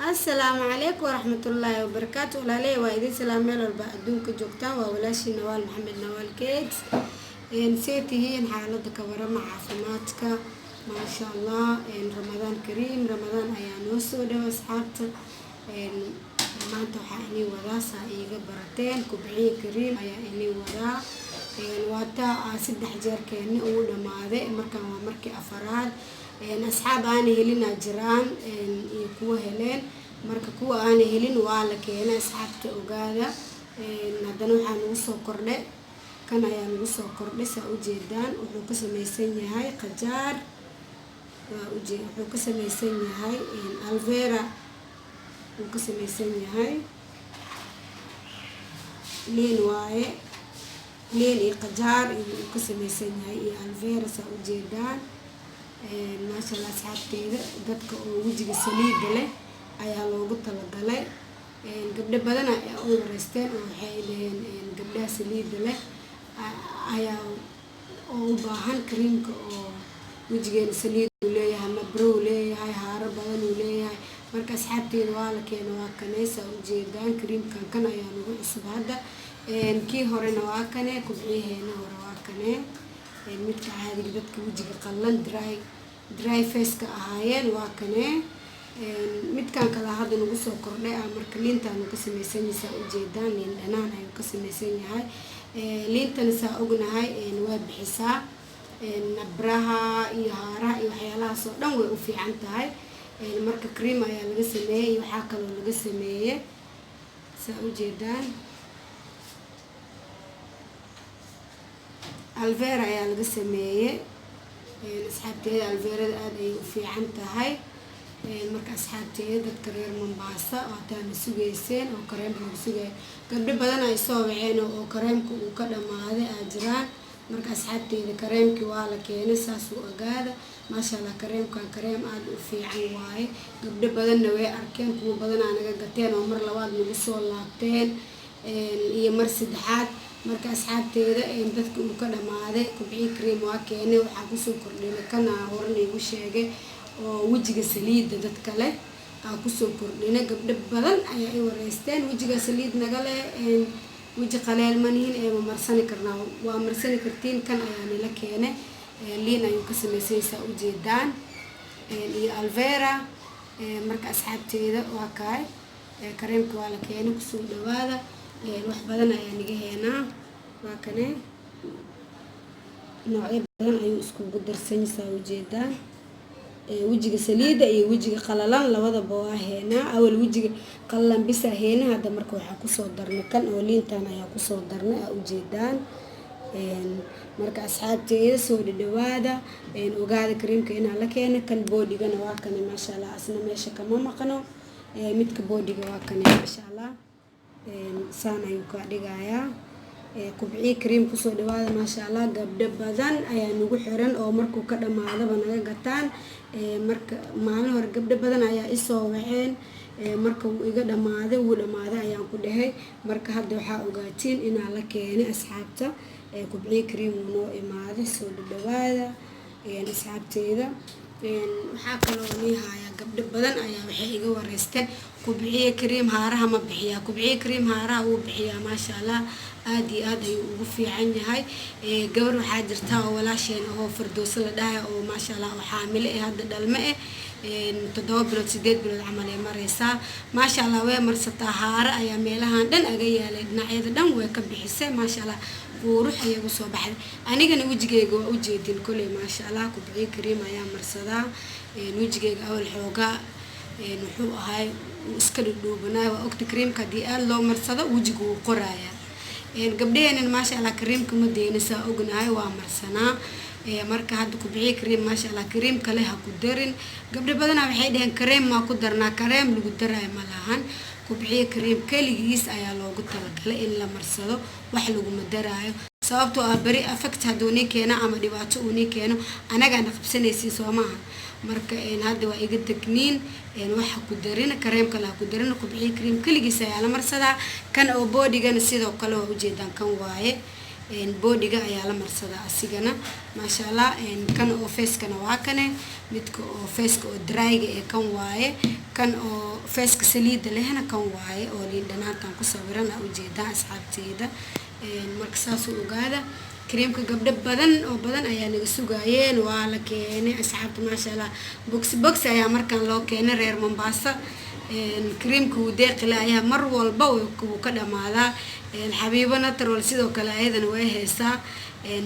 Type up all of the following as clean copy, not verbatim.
Asalaamu calaykum waraxmatullaahi wabarakaatu. Walaaley, waa idin salaam meel walba adduunka joogtaan. Waa walaashii Nawaal Maxamed, Nawaal Cakes. See tihiin? Xaalada ka warama? Caafimaadka? Maasha Allah. Ramadaan kariim. Ramadaan ayaa noo soo dhow, asxaabta. Maanta waxaa inii wadaa, saa iiga barateen, Kubciye Kariim ayaa inii wadaa. Waataa aa saddex jeer keeni ugu dhamaaday, markaan waa markii afaraad. Asxaab aana helinaa jiraan iyo kuwa heleen. Marka kuwa aana helin waa la keenay, asxaabta ogaada. Haddana waxaa nagu soo kordhay kan ayaa nagu soo kordhay, saa ujeedaan. Wuxuu ka samaysan yahay qajaar, waa uje wuxuu ka samaysan yahay aloe vera, wuu ka samaysan yahay liin waaye. Liin iyo qajaar iyo uu ka samaysan yahay iyo aloe vera, saa ujeedaan. Maasha Allah, asxaabteeda, dadka oo wejiga saliida leh ayaa loogu talagalay. Gabdho badan ay u wareysteen oo waxay dhaheen gabdhaha saliida leh ayaa oo u baahan kariimka, oo wejigeena saliid uu leeyahay, nabro uu leeyahay, haaro badan uu leeyahay. Marka asxaabteeda, waa la keena, waa kanee, saa ujeedaan. Kariimkan kan ayaa nagu cusub hadda. Kii horena waa kane, Kubciyaheena hore waa kane, midka caadiga dadka wejiga qallan, dry face-ka ahaayeen, waa kane. Midkan kale hadda nagu soo kordhay ah. Marka liintaan uu ka samaysan yahay, saa ujeedaan. Liin dhanaan ayuu ka samaysan yahay. Liintana saa ognahay waa bixisaa nabraha iyo haaraha iyo waxyaalahaas oo dhan, way u fiican tahay. Marka cream ayaa laga sameeyey iyo waxaa kaloo laga sameeyey, saa ujeedaan, aloe vera ayaa laga sameeyey. Asxaabteeda, aloe verada aada ayay u fiican tahay. Marka asxaabteeda, dadka reer Mombaasa waataana sugeyseen oo kareemka lagu sugaya, gabdho badan ay soo waceen oo kareemka uu ka dhamaaday aa jiraan. Marka asxaabteeda, kareemkii waa la keenay, saasuu ogaada. Maasha Allah, kareemkan kareem aada u fiican waaye. Gabdho badanna way arkeen, kuwo badanaa naga gateen oo mar labaad nagu soo laabteen iyo mar saddexaad. Marka asxaabteeda, dadka uu ka dhamaaday Kubciye Cream waa keenay. Waxaa kusoo kordhinay kana horena igu sheegay oo wejiga saliidda dadka leh aa kusoo kordhinay. Gabdho badan ayaa i wareysteen: wejiga saliid naga leh, weji qaleel manihin ee ma marsani karnaa? Waa marsani kartiin. Kan ayaa nila keenay. Liin ayuu ka sameysay, saa ujeedaan, iyo aloe vera. Marka asxaabteeda, waa kaay, kareemka waa la keenay, kusoo dhawaada. Wax badan ayaa naga heenaa. Waa kane, noocyo badan ayuu iskugu darsan, saa ujeedaan. Wejiga saliidda iyo wejiga qalalan labadaba waa heenaa. Awal wejiga qalalan bisa heena, hadda marka waxaa kusoo darnay kan oo liintan ayaa kusoo darnay, aa ujeedaan. Marka asxaabteeda, soo dhadhawaada. Ogaada kareemka inaa la keenay. Kan bodygana waa kane, maasha Allah, asna meesha kama maqno. Midka bodyga waa kane, maasha Allah, saan ayuu kaa dhigayaa. Kubciye Kariim kusoo dhawaada, maasha Allah. Gabdho badan ayaa nagu xiran oo markuu ka dhamaadaba naga gataan. Marka maalin hore gabdho badan ayaa isoo waceen, marka wuu iga dhamaaday, wuu dhamaaday ayaan ku dhahay. Marka hadda waxaa ogaatiin inaa la keenay, asxaabta. Kubciye Kariim wuu noo imaaday, soo dhadhawaada, asxaabteeda. Waxaa kaloo nii hayaa, gabdho badan ayaa waxay iga wareysteen: Kubciye Kariim haaraha ma bixiyaa? Kubciye Kariim haaraha wuu bixiyaa, maasha Allah, aada iyo aad ayuu ugu fiican yahay. Gabar waxaa jirta oo walaasheen oo Fardooso la dhahay oo maasha Allah oo xaamilo eh, hadda dhalme eh, 7 bilood, 8 bilood camal ay mareysaa. Maasha Allah, way marsataa, haare ayaa meelahan dhan aga yaalay, dhinacyada dhan way ka bixisay. Maasha Allah, quurux ayay ugu soo baxday. Anigana wejigeyga waa ujeedin koley, maasha Allah, Kubciye Kariim ayaa marsadaa. Wejigeyga awal xoogaa wuxuu ahay wuu iska dhudhuubanaay. Waa ogta, kariimka haddii aada loo marsado wejiga wuu qorayaa. Gabdhaheenan, maasha Allah, kariimka ma deyna, saa ognahay, waa marsanaa. Marka hadda Kubciye Kariim, maasha Allah, kariim kale ha ku darin. Gabdho badanaa waxay dhaheen: kareem maa ku darnaa? Kareem lagu daraayo ma lahan. Kubciye Kariim keligiis ayaa loogu talagalay in la marsado, wax laguma daraayo, sababtoo ah beri effect hadduu nii keeno ama dhibaato uu nii keeno, anagaana qabsanaysiin, soo maaha? Marka hadda waa iga degniin, waxa ku darin, kareem kale ha ku darin. Kubciye Kariim keligiis ayaa la marsadaa. Kan oo bodygana sidoo kale waa ujeedaan, kan waaye, bodyga ayaa la marsadaa asigana, maasha Allah. Kan oo facekana waa kane, midka oo faceka oo dryga ee kan waaye, kan oo Faceka saliida lehna kan waaye oo liin dhanaantan ku sawiran aa ujeedaan, asxaabteyda. Marka saasuu ogaada, kareemka gabdho badan oo badan ayaa naga sugaayeen, waa la keenay, asxaabta. Maasha Allah, box box ayaa markaan loo keenay reer Mombasa. Kareemka wuu deeqila ayaa mar walba wuu ka dhamaadaa. Xabiibo Natural sidoo kale ayadana way haysaa,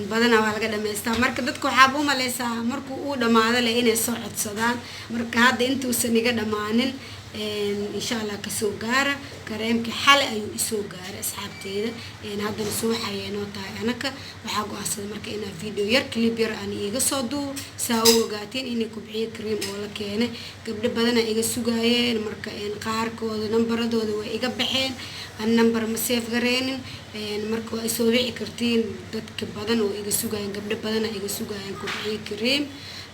badanaa waa laga dhamaystaa. Marka dadka waxaaba umaleysaa markuu uu dhamaado leh inay soo codsadaan. Marka hadda intuusan iga dhamaanin, insha Allah kasoo gaara. Kareemkii xalay ayuu isoo gaaray, asxaabteyda. Haddana subax ayay noo tahay. Anaka waxaa go-aansaday marka inaa video yar, clip yar aan iiga soo duubo, saa u ogaatiin inay Kubciye cream oo la keenay. Gabdho badanaa iga sugaayeen. Marka qaarkooda nambaradooda way iga baxeen, an number ma save gareynin. Marka waa isoo wici kartiin dadka badan oo iga sugaayeen. Gabdho badanaa iga sugaayeen Kubciye cream,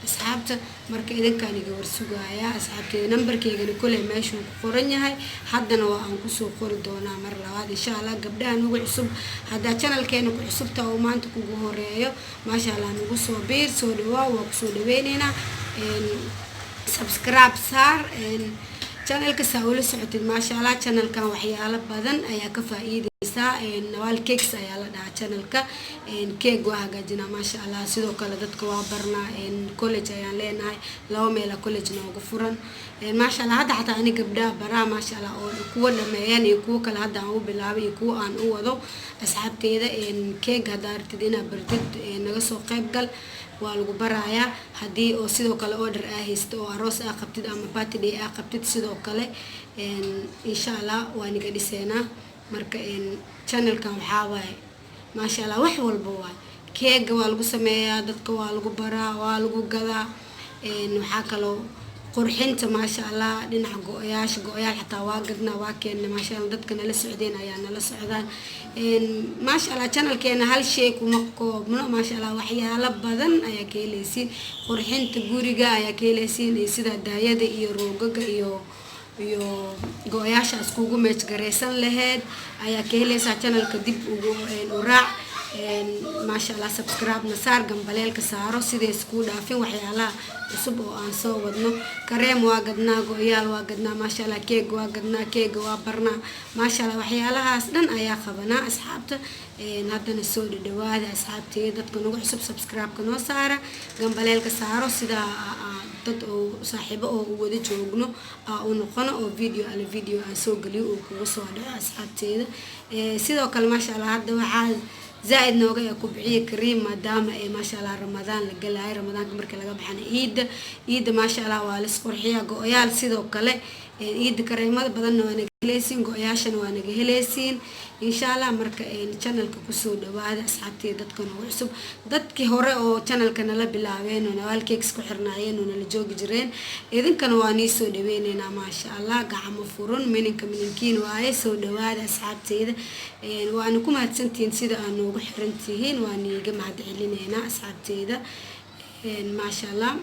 asxaabta. Marka idinkaan iga warsugayaa, asxaabteeda. Nambarkeygana koley meeshuu ku qoran yahay, haddana waa aan kusoo qori doonaa mar labaad, insha Allah. Gabdhaha nagu cusub, haddaa channelkeena ku cusubta oo maanta kugu horeeyo, maasha Allah, nagu soo biir, soo dhawaa, waa kusoo dhaweyneynaa. Subscribe saar channelka saa ula socotid. Maasha Allah, channelkan waxyaalo badan ayaa ka faa-iideysaa. Nawaal Cakes ayaa la dhahaa channelka. Cake waa hagaajinaa, maasha Allah. Sidoo kale dadka waa barnaa. College ayaan leenahay, laba meela college noogu furan, maasha Allah. Hadda xataa ani gabdhaha baraa, maasha Allah, oo kuwa dhameeyaan iyo kuwo kale hadda aan u bilaabay iyo kuwa aan u wado, asxaabteeda. Cake haddaa rabtid inaad bartid, naga soo qayb gal, waa lagu barayaa. Haddii oo sidoo kale order aa haysto oo aroos aa qabtid ama birthday aa qabtid, sidoo kale insha Allah waa niga dhiseynaa. Marka channelkan waxaa waaye, maasha Allah, wax walba waay. Keega waa lagu sameeyaa, dadka waa lagu baraa, waa lagu gadaa. Waxaa kaloo qurxinta, maasha Allah, dhinaca go-yaasha, go-yaal xataa waa gadnaa, waa keena, maasha Allah. Dadka nala socdeen ayaa nala socdaan, maasha Allah. Channelkeena hal shay kuma koobno, maasha Allah, waxyaalo badan ayaa ka heleysiin. Qurxinta guriga ayaa ka heleysiin, iyo sida daayada iyo roogaga iyo go-yaasha iskugu meej gareysan laheyd ayaa ka heleysaa. Channelka dib ugu u raac, maasha Allah. Subscribe na saar, gambaleelka saaro, sidays kuu dhaafin waxyaalaha cusub oo aan soo wadno. Kareem waa gadnaa, go-yaal waa gadnaa, maasha Allah. Keeg waa gadnaa, keega waa barnaa, maasha Allah. Waxyaalahaas dhan ayaa qabanaa, asxaabta. Haddana soo dhadhawaada, asxaabteeda. Dadka nagu cusub, subscribe-ka noo saara, gambaleelka saaro, sidaa dad oo saaxiibo oo u wada joogno aa u noqono, oo video ala video aan soo geliyo uu kugu soo dhaco, asxaabteeda. Sidoo kale, maasha Allah, hadda waxaa zaa-id nooga ee Kubciye cream, maadaama ee, maasha Allah, Ramadaan la galayo. Ramadaanka marka laga baxana ciidda, ciidda, maasha Allah, waa lis qurxiyaa. Go-yaal sidoo kale ciidda, kareemada badanna waa naga heleysiin, go-yaashana waa naga heleysiin, insha Allah. Marka channelka kusoo dhawaada, asxaabteeda, dadka nagu cusub. Dadkii hore oo channelka nala bilaabeen oo Nawaal Cakes ku xirnaayeen oo nala joogi jireen, idinkana waa nii soo dhaweyneynaa, maasha Allah. Gacmo furun, mininka mininkiin waaye. Soo dhawaada, asxaabteeda. Waana ku mahadsantihiin sida aad noogu xiran tihiin, waa niiga mahad celineynaa, asxaabteeda, maasha Allah.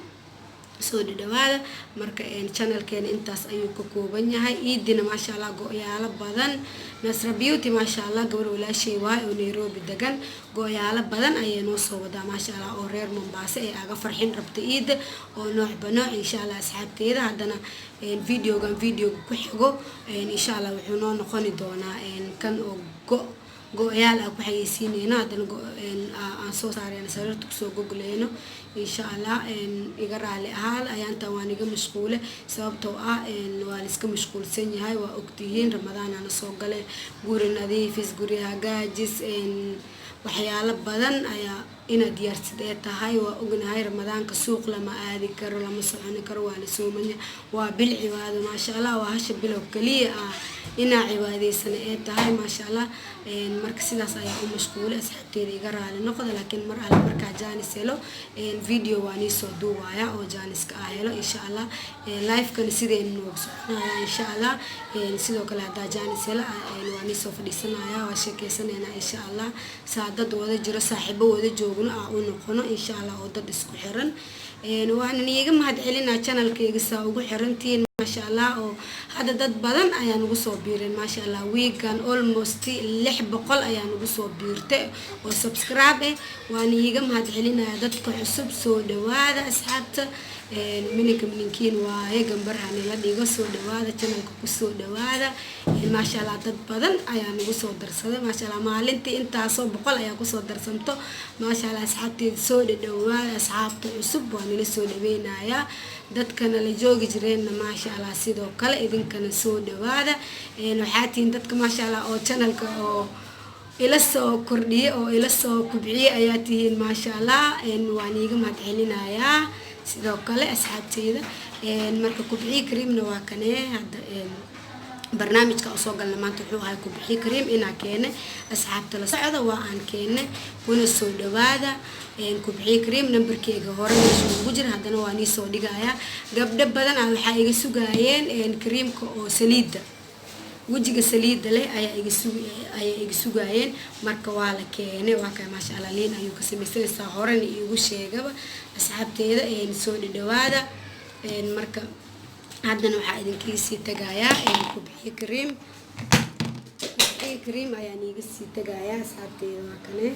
Soo dhadhawaada. Marka channelkeena intaas ayuu ka kooban yahay. Iidina, maasha Allah, go-yaalo badan Nasra Beauty, maasha Allah, gabar walaashay waay oo Nairobi degan, go-yaalo badan ayay noo soo wadaa, maasha Allah, oo reer Mombaaso ee aga farxin rabta iida oo noocba nooc, insha Allah. Asxaabteeda, haddana videogan videoga ku xigo, insha Allah, wuxuu noo noqoni doonaa kan oo go-yaal aan ku xayeysiineyno. Haddana aan soo saareyno, sariirta kusoo gogleyno, insha Allah. Iga raali ahaada, ayaantan waan iga mashquule, sababtoo ah waa laiska mashquulsan yahay, waa ogtihiin. Ramadaanana soo gale, guri nadiifis, guri hagaajis, waxyaalo badan ayaa inaad diyaarsid ee tahay. Waa ognahay Ramadaanka suuq lama aadi karo, lama soconi karo, waa la soomanya, waa bil cibaado, maasha Allah. Waa hasha bilow kaliya ah inaa cibaadaysana ee tahay, maasha Allah. Marka sidaas ayaa u mashquulay, asxaabteeda, iga raali noqda. Laakiin mar alle markaa jaanis helo, video waa nii soo duubaya oo jaaniska ah helo, insha Allah. Livekana sideen noogu soconaya, insha Allah. Sidoo kale haddaa jaanis helo, waa nii soo fadhiisanaya, waa sheekeysanayna, insha Allah. Saa dad wada jiro, saaxiibo wada joogno ah u noqono, insha Allah, oo dad isku xiran. Waana niiga mahad celinaa channelkayga saa ugu xirantihiin. Maasha Allah, oo hadda dad badan ayaa nagu soo biireen, maasha Allah. Wiigan almost 600 ayaa nagu soo biirtay oo subscribe eh. Waana iiga mahad celinaya dadka cusub. Soo dhawaada asxaabta, mininka mininkiin waaye, gambarha nila dhigo. Soo dhawaada, channelka kusoo dhawaada. Maasha Allah, dad badan ayaa nagu soo darsaday, maasha Allah. Maalintii intaasoo boqol ayaa kusoo darsanto, maasha Allah. Asxaabteeda soo dhadhawaada, asxaabta cusub waa nila soo dhaweynayaa. Dadkana la joogi jireenna, maasha Allah, sidoo kale idinkana soo dhawaada. Waxaa tihiin dadka, maasha Allah, oo channelka oo ila soo kordhiye oo ila soo kubciye ayaa tihiin, maasha Allah. Waan iiga mahad celinayaa sidoo kale asxaabteyda. Marka kubciye creamna waa kanee. Hadda barnaamijka usoo galna maanta wuxuu ahay kubciye cream inaa keenay. Asxaabta la socda, waa aan keenay, kuna soo dhawaada. Kubciye cream nambarkeyga hore meesha ugu jira, haddana waa nii soo dhigayaa. Gabdho badan ah waxaa iga sugaayeen creamka oo saliidda, wejiga saliidda leh ayaa iga sug ayaa iga sugaayeen. Marka waa la keenay, waa kay, maasha Allah. Liin ayuu ka samaysanaysaa, horena iigu sheegaba asxaabteeda. Soo dhadhawaada. Marka haddana waxaa idinkaga sii tagayaa kubciye cream. Kubciye cream ayaan iiga sii tagayaa asxaabteeda, waa kane.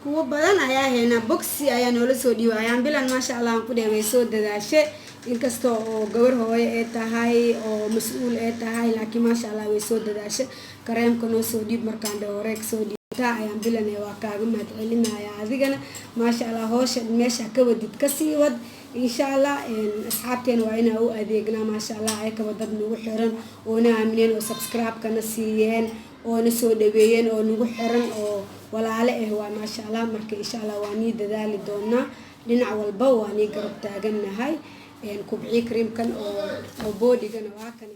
Kuwo badan ayaa haynaa, boxi ayaa noola soo dhiibay ayaan bilan, maasha Allah aan ku dheh. Way soo dadaashe, inkasta oo gabar hooyo ee tahay oo mas-uul ee tahay, laakiin maasha Allah way soo dadaashe. Kareemka noo soo dhiib markaan dhe, horeeg soo dhiibtaa ayaan bilan. Waa kaaga mahad celinaya adigana, maasha Allah. Hoosha meesha ka wadid kasii wad, insha Allah. Asxaabteena waa inaa u adeegnaa, maasha Allah. Ayakaba dad nagu xiran oona aamineen oo subscribe-kana siiyeen oona soo dhaweeyeen oo nagu xiran oo walaale ah waa, maasha Allah. Marka insha Allah waa nii dadaali doonaa, dhinac walba waa nii garab taagannahay. Kubciye creamkan oo bodygana waa kan.